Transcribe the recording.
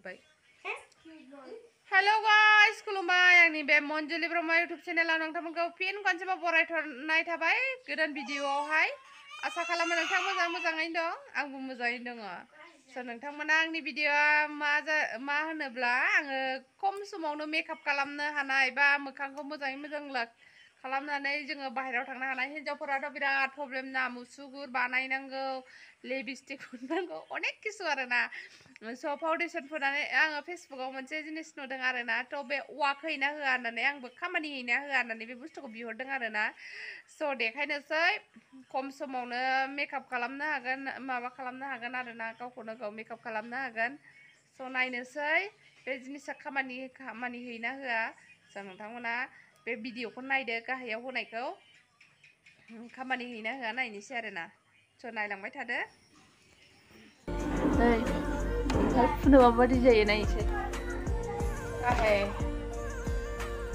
जोब्बाय hello guys खुलुमबाय आंनि बे मनजुलि ब्रह्म इउटुब चेनेलाव नोंथांमोनखौ फिन खनसेबाव बरायथरनाय थाबाय गोदान भिडिअआवहाय आसा खालामो नोंथां मोजाङैनो दं आंबो मोजाङैनो दङ स' नोंथांमोना आंनि भिडिअआ मा होनोब्ला आङो खम समावनो मेकआप खालामनो हानाय बा मोखांखौ मोजाङै मोजां खालामनानै जोङो बाहेरायाव थांनो हानाय हिन्जावफोराथ' बिराद प्रब्लेम ना मुसुगुर बानायनांगौ लिपस्टिक फुननांगौ अनेक किसु आरोना स' फाउन्डेसन फुननानै आङो फेसबुकाव मोनसे जिनिस नुदों आरोना थ' बे वाक हैना होआ होननानै आंबो खामानि हैना होआ होननानै बे बुस्थुखौ बिहरदों आरोना स' देखायनोसै खम समावनो मेकआप खालामनो हागोन माबा खालामनो हागोन आरोना गावखौनो गाव मेकआप खालामनो हागोन स' नायनोसै बे जिनिसा खामानि हैना होआ स' नोंथांमोना बे भिडिअखौ नायदो गाहायाव होनायखौ खामानि हैना होआ नायनोसै आरोना स' नायलांबाय थादो नै फुनो माबादि जायो नायनोसै